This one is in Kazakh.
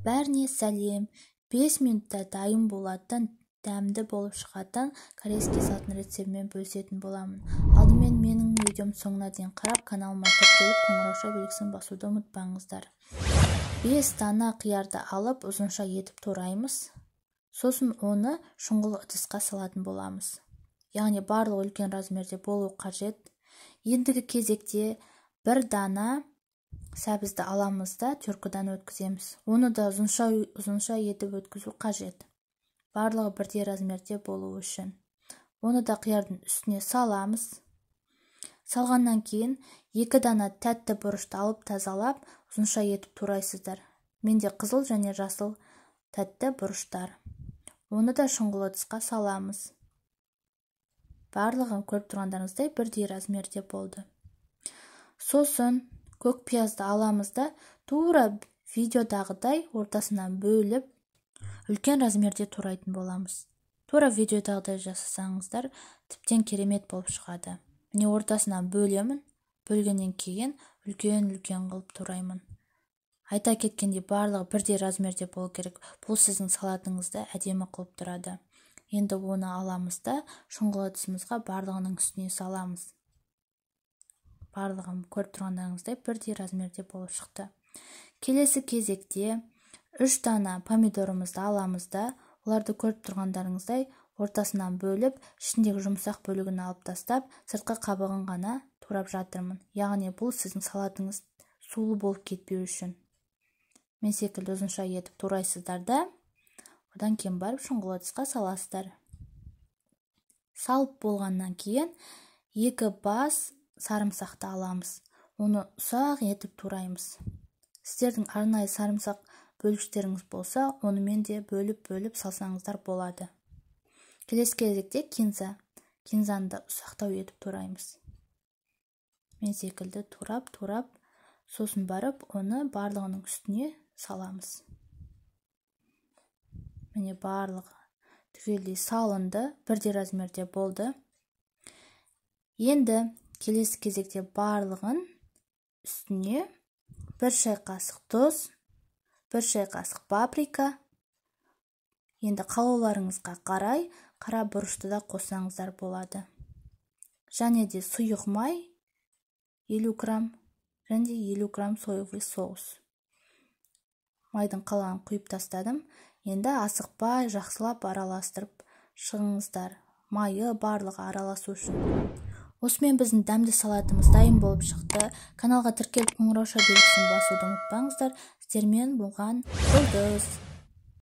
Бәріне сәлем. 5 минутта дайын болатын, дәмді болып шығатын корейский салаттың рецептімен бөлісетін боламын. Алдымен менің видеом соңына дейін қарап, каналыма тіркеліп, қоңырауша белгісін басуды ұмытпаңыздар. 5 дана қиярды алып, ұзынша етіп тураймыз. Сосын оны шұңғыл ыдысқа салатын боламыз. Яғни барлығы үлкен размерде болу қажет. Ендігі кезекте бір дана сәбізді аламыз да теркадан өткіземіз. Оны да ұзынша етіп өткізу қажет. Барлығы бірдей размерде болу үшін. Оны да қиярдың үстіне саламыз. Салғаннан кейін 2 дана тәтті бұрышты алып тазалап, ұзынша етіп турайсыздар. Менде қызыл және жасыл тәтті бұрыштар. Оны да шұңғыл ыдысқа саламыз. Барлығын көріп тұрғандарыңыздай бірдей размерде болды. Сосын көк пиязды аламыз да тура видеодағыдай ортасынан бөліп үлкен размерде турайтын боламыз. Тура видеодағыдай жасасаңыздар тіптен керемет болып шығады. Міне ортасынан бөлемін, бөлгеннен кейін үлкен-үлкен қылып тураймын. Айта кеткендей барлығы бірдей размерде болу керек. Бұл сіздің салатыңызды әдемі қылып тұрады. Енді оны аламыз да шұңғыл ыдысымызға барлығының үстіне саламыз. Барлығын көріп тұрғандарыңыздай бірдей размерде болып шықты. Келесі кезекте 3 дана помидорымызды аламыз да, оларды көріп тұрғандарыңыздай ортасынан бөліп, ішіндегі жұмсақ бөлігін алып тастап, сыртқы қабығын ғана турап жатырмын. Яғни бұл сіздің салатыңыз сулы болып кетпеу үшін. Мен секілді ұзынша етіп турайсыздар да, одан кейін барып шұңғыл ыдысқа саласыздар. Салып болғаннан кейін 2 бас сарымсақты аламыз. Оны ұсақ етіп тураймыз. Сіздердің арнайы сарымсақ бөлгіштеріңіз болса, онымен де бөліп-бөліп салсаңыздар болады. Келесі кезекте кинза. Кинзаны да ұсақтау етіп тураймыз. Мен секілді турап-турап, сосын барып оны барлығының үстіне саламыз. Міне барлығы түгелдей салынды, бірдей размерде болды. Енді келесі кезекте барлығын үстіне 1 шай қасық тұз, 1 шай қасық паприка, енді қалауларыңызға қарай қара бұрышты да қоссаңыздар болады. Және де сұйық май 50 грамм, және де 50 грамм соевый соус. Майдың қалғанын құйып тастадым. Енді асықпай жақсылап араластырып шығыңыздар. Майы барлығы араласу үшін. Осымен біздің дәмді салатымыз дайын болып шықты. Каналға тіркеліп қоңырауша белгісін басуды ұмытпаңыздар. Сіздермен болған Жұлдыз.